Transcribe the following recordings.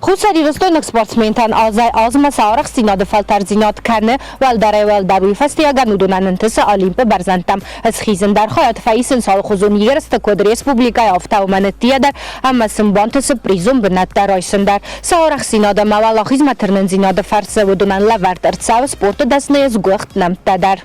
Хуссарирыстойнаг спортсментӕн азӕй-азмӕ сӕ арӕхстдзинады фӕлтӕрддзинад кӕны уӕлдӕрӕй-уӕлдӕр, уый фӕстиуӕгӕн уыдонӕн ӕнтысы Олимпы бӕрзӕндтӕм схизын дӕр, хайад фӕисынц алыхуызон ерысты куыд республикӕйы, афтӕ уымӕн ӕддейӕ дӕр ӕмӕ сын бантысы призон бынӕттӕ райсын дӕр. Сӕ арӕхстдзинад ӕмӕ уӕлахизмӕ тырнындзинады фӕрцы уыдонӕн лӕвӕрд ӕрцӕуы спорты дӕсныйы сгуыхт нӕмттӕ дӕр.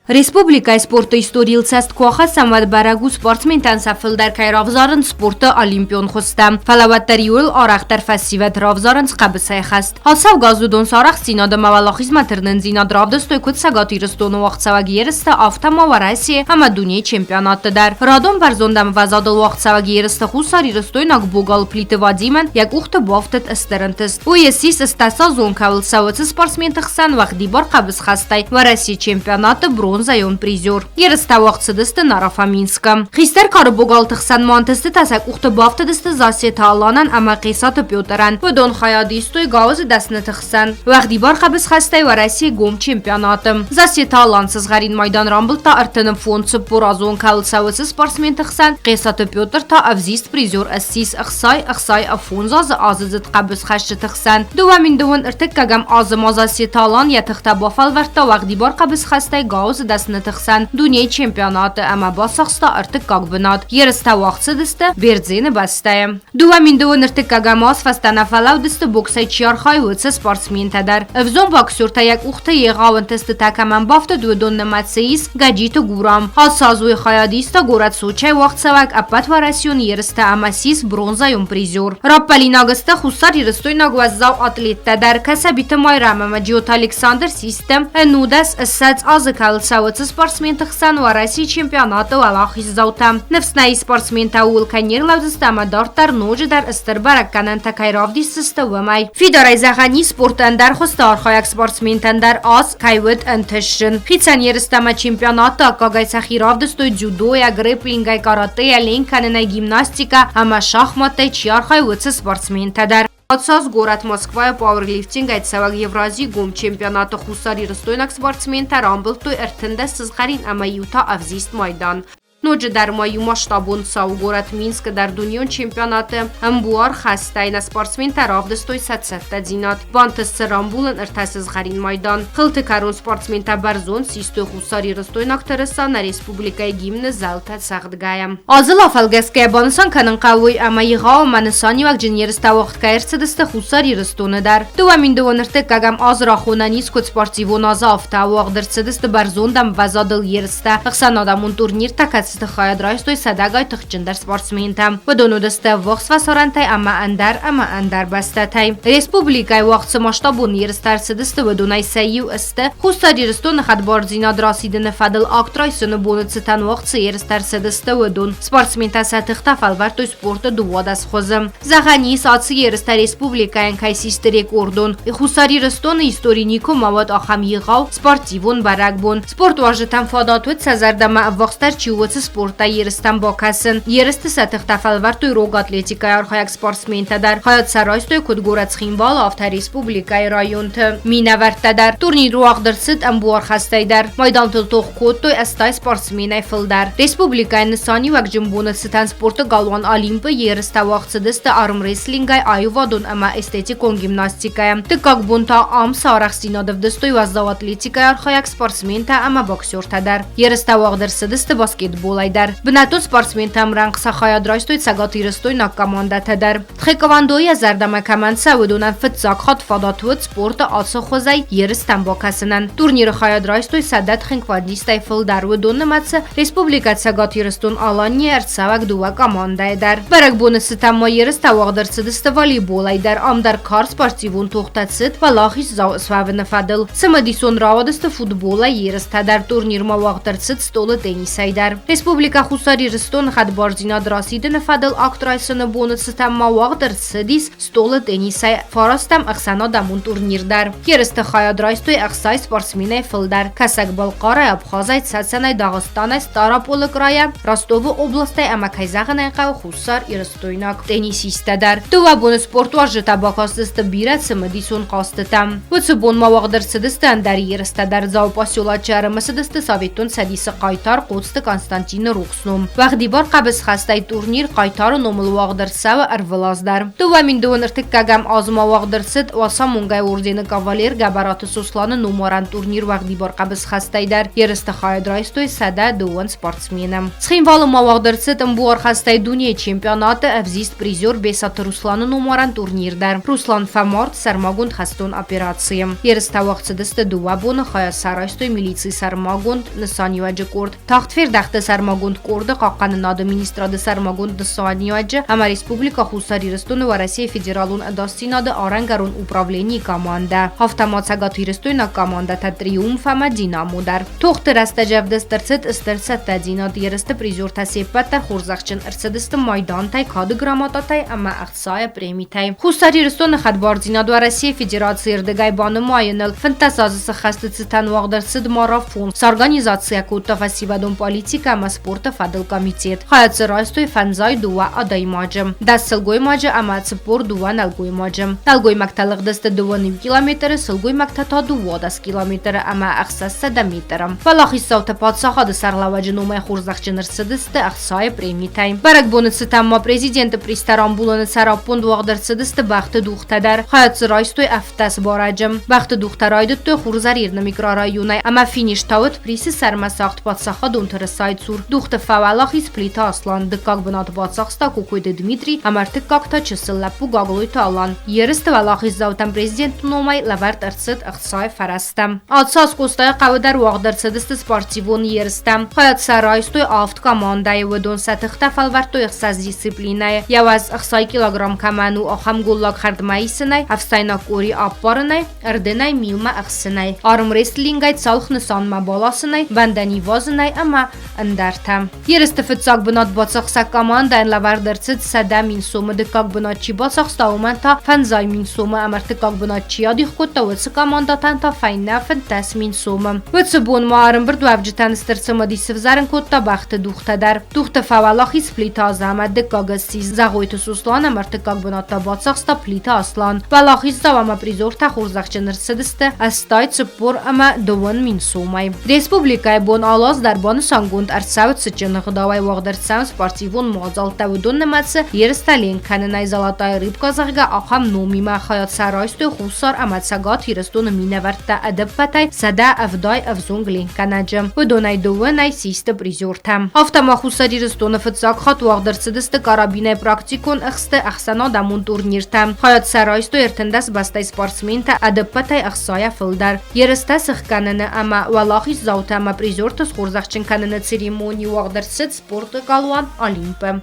Республикӕйы спорты историйыл цӕст куы ахӕссӕм, уӕд бӕрӕг у, спортсментӕн сӕ фылдӕр кӕй равзарынц спорты олимпион хуызтӕ. Фӕлӕ уӕддӕр иуыл арӕхдӕр фӕсивӕд равзарынц хъӕбысӕй хӕст. Ацӕугӕ аз уыдон сӕ арӕхстдзинад ӕмӕ уӕлахизмӕ тырнындзинад равдыстой куыд Цӕгат Ирыстоны уагъдцӕуӕг ерысты, афтӕ ма Уӕрӕсе ӕмӕ дунейы чемпионатты дӕр. Радон бӕрзонд ӕмвӕзадыл уагъдцӕуӕг ерысты хуссарирыстойнаг богал Плиты Вадимӕн йӕ къухты бафтыд стыр ӕнтыст. Уый ссис стӕсазон кӕуыл цӕуы, цы спортсменты хсӕн уӕгъдибар хъӕбысхӕстӕй Уӕрӕсейы чемпионаты бронзӕйон призер. Ерыстӕ уагъд цыдысты Нарафаминскы. Хистӕр кары богалты хсӕн ма ӕнтыстытӕ сӕ къухты бафтыдысты Зассеты Аланӕн ӕмӕ Хъесаты Петрӕн. Уыдон хайад истой гауызы дӕсныты хсӕн уӕгъдибар хъӕбысхӕстӕй Уӕрӕсейы гом чемпионаты. Зассеты Алан сызгъӕрин майдан рамбылдта 35 азон кӕуыл цӕуы, цы спортсменты хсӕн, Хъесаты Петр та ӕвзист призер ссис 65 азы азыдзыд хъӕбысхӕстджыты хсӕн. 2000 ӕртыккӕгӕм азы ма Зассеты Алан йӕ тыхтӕ бафӕлвӕрдта уӕгъдибар хъӕбысхӕстӕй гауызы дӕсныты хсӕн дунейы чемпионаты ӕмӕ бацахста ӕртыккаг бынат. Ерыстӕ уагъд цыдысты Бердзены бӕстӕйы. 2002 ӕртыккӕгӕм аз фӕстӕ нӕ фӕлӕудысты боксӕй чи архайы, уыцы спортсментӕ дӕр. Ӕвзонг боксертӕ йӕ къухты егъау ӕнтыстытӕ кӕмӕн бафтыд, уыдон нымӕцы ис Гӕджиты Гурам. Ацы аз уый хайад иста горӕт Сочӕйы уагъдцӕуӕг ӕппӕтуӕрӕсеон ерыстӕ ӕмӕ ссис бронзӕйон призер. Раппӕлинаг сты хуссарирыстойнаг уӕззау атлеттӕ дӕр. Кӕсӕбиты Майрӕм ӕмӕ Джиоты Александр систы 19 азы кӕуыл цӕуы, цы спортсменты хсӕн Уӕрӕсейы чемпионаты уӕлахиздзаутӕ. Ныфс нӕ ис спортсментӕ ууыл кӕй не рлӕудзысты ӕмӕ дарддӕр ноджыдӕр стыр бӕрӕггӕнӕнтӕ кӕй равдисдзысты, уымӕй. Фидарӕй зӕгъӕн ис, спорты ӕндӕр хуызты архайӕг спортсментӕн дӕр аз кӕй уыд ӕнтыстджын. Хицӕн ерыстӕ ӕмӕ чемпионатты аккагӕй сӕхи равдыстой дзюдойӕ, грэпплингӕй, каратэйӕ, ленк кӕнынӕй, гимнастикӕ ӕмӕ шахматтӕй чи архайы, уыцы спортсментӕ дӕр. Ацы горӕт Москвайы пауэрлифтингӕй цӕуӕг Евразийы гом чемпионаты хуссарирыстойнаг спортсментӕ рамбылдтой 13 сызгъӕрин ӕмӕ иу та ӕвзист майдан. Ноджыдӕр ма иу масштабон цау горӕт Минскы дӕр дунеон чемпионаты ӕмбуар хӕстӕй нӕ спортсментӕ равдыстой сӕ цӕттӕдзинад. Бантыст сӕ рамбулын ӕртӕ сызгъӕрин майдан. Хылты кӕрон спортсментӕ бӕрзонд систой хуссарирыстойнаг тырыса нӕ республикӕйы гимны зӕлтӕ цӕгъдгӕйӕ. Азыл афӕлгӕсгӕйӕ банысан кӕнын хъӕуы, ӕмӕ егъау ӕмӕ нысаниуӕгджын ерыстӕ уагъд кӕй ӕрцыдысты Хуссар Ирыстоны дӕр. 2002 азы рахонӕн ис куыд спортивон азы, афтӕ уагъд ӕрцыдысты бӕрзонд ӕмвӕзадыл ерыстӕ, ӕхсӕнадӕмон турниртӕ, кӕцыты хайад райстой сӕдӕгай тыхджындӕр спортсментӕ. Уыдон уыдысты ӕввахс фӕсарӕнтӕй ӕмӕ ӕндӕр ӕмӕ ӕндӕр бӕстӕтӕй. Республикӕйы уагъд цы масштабон ерыстӕ ӕрцыдысты, уыдонӕй сӕ иу сты Хуссар Ирыстоны хӕдбардзинад расидыны фӕдыл акт райсыны боны цытӕн уагъд цы ерыстӕ ӕрцыдысты, уыдон. Спортсментӕ сӕ тыхтӕ фӕлвӕрдтой спорты 12 хуызы. Зӕгъӕн ис, ацы ерыстӕ республикӕйӕн кӕй систы рекордон. Хуссар Ирыстоны истори никуы ма уӕд ахӕм егъау спортивон бӕрӕгбон. Спортуарзджытӕн фадат уыд сӕ зӕрдӕмӕ ӕввахсдӕр чи у, уыцы спорттӕй ерыстӕм бакӕсын. Ерысты сӕ тыхтӕ фӕлвӕрдтой рог атлетикӕйы архайӕг спортсментӕ дӕр. Хайад сӕ райстой куыд горӕт Цхинвалы, афтӕ республикӕйы районты минӕвӕрттӕ дӕр. Турнир уагъд ӕрцыд ӕмбуархӕстӕй дӕр. Майдантыл тох кодтой 80 спортсменӕй фылдӕр. Республикӕйы нысаниуӕгджын боны цытӕн спорты галуан Олимп-ы ерыстӕ уагъд цыдысты армрестлингӕй, аивадон ӕмӕ эстетикон гимнастикӕйӕ. Дыккаг бон та ам сӕ арӕхстдзинад ӕвдыстой уӕззау атлетикӕйы архайӕг спортсментӕ ӕмӕ боксертӕ дӕр. Ерыстӕ уагъд ӕрцыдысты баскетболӕй дӕр. Бынӕттон спортсментӕ ӕмрӕнхъ сӕ хайад райстой цӕгатирыстойнаг командӕтӕ дӕр. Тхэквондойӕ зӕрдӕмӕ кӕмӕн цӕуы, уыдонӕн фыццаг хатт фадат уыд спорты ацы хуызӕй ерыстӕм бакӕсынӕн. Турниры хайад райстой 100 тхэквондистӕй фылдӕр, уыдон нымӕцы Республикӕ Цӕгат Ирыстон-Аланийӕ ӕрцӕуӕг дыууӕ командӕйы дӕр. Бӕрӕгбоны цытӕн ма ерыстӕ уагъд ӕрцыдысты волейболӕй дӕр, ам дӕр карз спортивон тохтӕ цыд уӕлахиздзау суӕвыны фӕдыл. Цымыдисон рауадысты футболӕй ерыстӕ дӕр. Турнирмӕ уагъд ӕрцыд стъолы теннисӕй дӕр. Республикӕ Хуссар Ирыстоны хӕдбардзинад расидыны фӕдыл акт райсыны боны цытӕн ма уагъд ӕрцыдис стъолы теннисӕй фарастӕм ӕхсӕнадӕмон турнир дӕр. Ерысты хайад райстой 60 спортсменӕй фылдӕр Кӕсӕг-Балхъарӕй, Абхазӕй, Цӕцӕнӕй, Дагъыстанӕй, Стъараполы крайӕ, Ростовы областӕй ӕмӕ, кӕй зӕгъын ӕй хъӕуы, Хуссар Ирыстойнаг теннисисттӕ дӕр. Дыууӕ боны спортуарзджытӕ бакастысты бирӕ цымыдисон хъазтытӕм. Уыцы бон ма уагъд ӕрцыдысты ӕндӕр ерыстӕ дӕр. Дзауы поселочы ӕрымысыдысты Советон Цӕдисы хъайтар Коцты Константин. Константины рухс ном. Уӕгъдибар хъӕбысхӕстӕй турнир Хъайтары номыл уагъд ӕрцӕуы ӕрвылаз дӕр. 2023 азы ма уагъд ӕрцыд Уацамонгӕ ордены кавалер Гӕбӕраты Сосланы номарӕн турнир уӕгъдибар хъӕбысхӕстӕй дӕр. Ерысты хайад райстой 102 спортсмены. Цхинвалы ма уагъд ӕрцыд ӕмбуархӕстӕй дунейы чемпионаты ӕвзист призер Бесаты Русланы номарӕн турнир дӕр. Руслан фӕмард сӕрмагонд хӕстон операцийы. Ерыстӕ уагъд цыдысты дыууӕ боны, хайад сарӕзтой милицийы сӕрмагонд нысаниуӕджы къорд. Тагъд фердӕхты сӕрмагонд къорды хъахъхъӕнынады министрады сӕрмагонд нысаниуӕджы ӕмӕ Республикӕ Хуссар Ирыстоны Уӕрӕсейы Федералон ӕдасдзинады арӕнгӕрон управленийы командӕ. Афтӕ ма цӕгатирыстойнаг командӕтӕ Триумф ӕмӕ Динамо дӕр. Тохты рӕстӕджы ӕвдыст ӕрцыд стыр цӕттӕдзинад. Ерысты призертӕ се ппӕт дӕр хорзӕхджын ӕрцыдысты майдантӕй, кады грамотатӕй ӕмӕ ӕхцайы премитӕй. Хуссар Ирыстоны хӕдбардзинад Уӕрӕсейы Федерацийы рдыгӕй банымайыныл 15 азы сыххӕсты цытӕн уагъд ӕрцыд марафон. Сорганизаци кодта фӕсивӕдон политикӕ ӕмӕ спорты фӕдыл комитет. Хайад дзы райстой фӕндзай дыууӕ адӕймаджы, 10 сылгоймаджы ӕмӕ 42 нӕлгоймаджы. Нӕлгоймӕгтӕ лыгъдысты дыууын иу километры, сылгоймӕгтӕ та 12 километры ӕмӕ 600 метры. Фӕлӕ хицӕуттӕ паддзахады сӕргълӕууӕджы номӕй хорзӕхджын ӕрцыдысты ӕхцайы премитӕй. Бӕрӕгбоны цытӕн ма президенты призтӕ рамбулыны сӕраппонд уагъд ӕрцыдысты бӕхты дугътӕ дӕр. Хайад дзы райстой 17 барӕджы. Бӕхты дугътӕ райдыдтой Хурзӕрирны микрорайонӕй ӕмӕ финиш та уыд Присы сӕрмӕ сагъд паддзахадон тырысайы цур. Дугъты фӕуӕлахиз Плиты Аслан, дыккаг бынат бацахста Кокойты Дмитрий ӕмӕ ӕртыккаг та чысыл лӕппу Гаглойты Алан. Ерысты уӕлахиздзаутӕн президенты номӕй лӕвӕрд ӕрцыд ӕхцайы фӕрӕзтӕ. Ацы аз Къостайы хъӕуы дӕр уагъд ӕрцыдысты спортивон ерыстӕ. Хайад сӕ райстой авд командӕйы, уыдон сӕ тыхтӕ фӕлвӕрдтой ӕхсӕз дисциплинӕйы. Йӕ уӕз 60 килограмм кӕмӕн у, ахӕм голлаг хӕрдмӕ исынӕй, ӕфсӕйнаг къори аппарынӕй, ӕрдынӕй милмӕ ӕхсынӕй, армрестлингӕй цалх нысанмӕ баласынӕй, бӕндӕн ивазынӕй ӕмӕ ӕндӕртӕ. Ерысты фыццаг бынат бацахсӕг командӕйӕн лӕвӕрд ӕрцыд 100 000 сомы, дыккаг бынат чи бацахста, уымӕн та 50 000 сомы ӕмӕ ӕртыккаг бынат чи адих кодта, уыцы командӕтӕн та фӕйнӕ 15 000 сомы. Уыцы бон ма ӕрӕмбырдуӕвджытӕн стыр цымыдис сывзӕрын кодта бӕхты дугътӕ дӕр. Дугъты фӕуӕлахиз Плиты Азӕмӕт, дыккаг ссис Зӕгъойты Сослан ӕмӕ ӕртыккаг бынат та бацахста Плиты Аслан. Уӕлахиздзау ӕмӕ призертӕ хорзӕхджын ӕрцыдысты 84 000 сомӕй. Республикӕйы бон алы аз дӕр банысангонд ӕрцӕуы цытджын ӕгъдауӕй уагъд ӕрцӕуынц спортивон мадзӕлттӕ, уыдон нымӕцы ерыстӕ ленк кӕнынӕй Золотая рыбка, зӕгъгӕ, ахӕм номимӕ хайад сӕ райстой Хуссар ӕмӕ Цӕгат Ирыстоны минӕвӕрттӕ ӕдӕппӕтӕй 170 ӕвзонг ленкгӕнӕджы. Уыдонӕй дыууӕнӕй систы призертӕ. Афтӕ ма Хуссар Ирыстоны фыццаг хатт уагъд ӕрцыдысты карабинӕй практикон ӕхсты ӕхсӕнадӕмон турниртӕ. Хайад сӕ райстой 13 бӕстӕйы спортсментӕ ӕдӕппӕтӕй ӕхцайӕ фылдӕр. Ерыстӕ сыхгӕныны ӕмӕ уӕлахиздзаутӕ ӕмӕ призерты схорзӕхджын кӕныны церемони уагъд ӕрцыд спорты галуан Олимп-ы.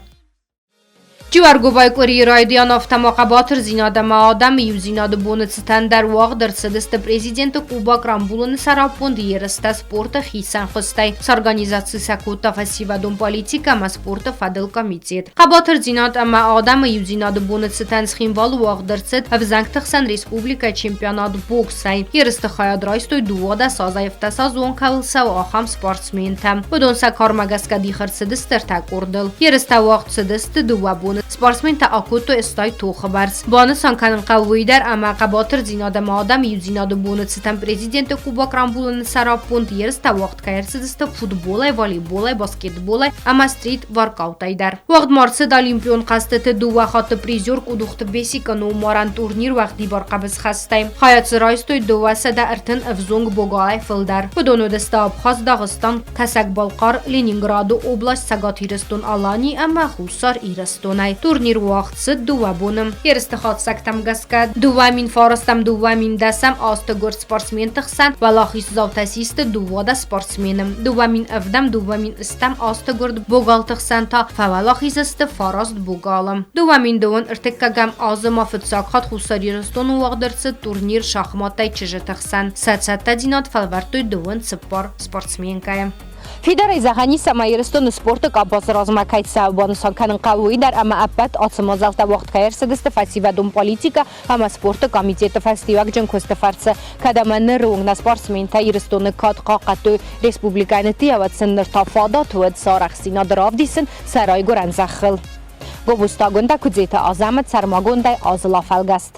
Джиуӕргуыбайы къуырийы райдиан афтӕ ма хъӕбатырдзинад ӕмӕ адӕмы иудзинады боны цытӕн дӕр уагъд ӕрцыдысты президенты Кубок рамбулыны сӕраппонд ерыстӕ спорты хицӕн хуызтӕй. Сорганизаци сӕ кодта фӕсивӕдон политикӕ ӕмӕ спорты фӕдыл комитет. Хъӕбатырдзинад ӕмӕ адӕмы иудзинады боны цытӕн Цхинвалы уагъд ӕрцыд ӕвзӕнгты хсӕн республикӕйы чемпионат боксӕй. Ерысты хайад райстой 12 азӕй 17 азон кӕуыл цӕуы, ахӕм спортсментӕ. Уыдон сӕ кармӕ гӕсгӕ дих ӕрцыдысты ӕртӕ къордыл. Ерыстӕ уагъд цыдысты дыууӕ боны. Спортсментӕ акодтой стай тохы бӕрц. Банысан кӕнын хъӕуы уый дӕр, ӕмӕ хъӕбатырдзинад ӕмӕ адӕмы иудзинады боны цытӕн президенты кубок рамбулыны сӕраппонд ерыстӕ уагъд кӕй ӕрцыдысты футболӕй, волейболӕй, баскетболӕй ӕмӕ стрит-воркаутӕй дӕр. Уагъд ма рцыд Олимпион хъӕзтыты дыууӕ хатты призер Къудухты Бесикы номарӕн турнир уӕгъдибар хъӕбысхӕстӕй. Хайад дзы райстой 230 ӕвзонг богалӕй фылдӕр. Уыдон уыдысты Абхаз, Дагъыстан, Кӕсӕг-Балхъар, Ленинграды область, Цӕгат Ирыстон, Алани ӕмӕ Хуссар Ирыстонӕй. Турнир уагъд цыд дыууӕ боны. Ерысты хатдзӕгтӕм гӕсгӕ 2009 2010 азты гуырд спортсменты хсӕн уӕлахиздзаутӕ систы 12 спортсмены. 2007 2010 азты гуырд богалты хсӕн та фӕуӕлахиз сты фараст богалы. 2023 азы ма фыццаг хатт Хуссар Ирыстоны уагъд ӕрцыд турнир шахматтӕй чызджыты хсӕн. Сӕ цӕттӕдзинад фӕлвӕрдтой дыууын цыппар спортсменкӕйы. Фидарӕй зӕгъӕн ис, ӕмӕ Ирыстоны спорты къабазы размӕ кӕй цӕуы, банысан кӕнын хъӕуы уый дӕр, ӕмӕ ӕппӕт ацы мадзӕлттӕ уагъд кӕй ӕрцыдысты фӕсивӕдон политикӕ ӕмӕ спорты комитеты фӕстиуӕгджын куысты фӕрцы. Кӕд ӕмӕ ныры онг нӕ спортсментӕ Ирыстоны кад хъахъхъӕдтой республикӕйы ныттиӕвӕд сын ныр та фадат уӕд сӕ арӕхстдзинад равдисын сӕ райгуырӕн зӕххыл. Гобозты Агуындӕ Куыдзеты Азӕмӕт сӕрмагондӕй азыл афӕлгӕст.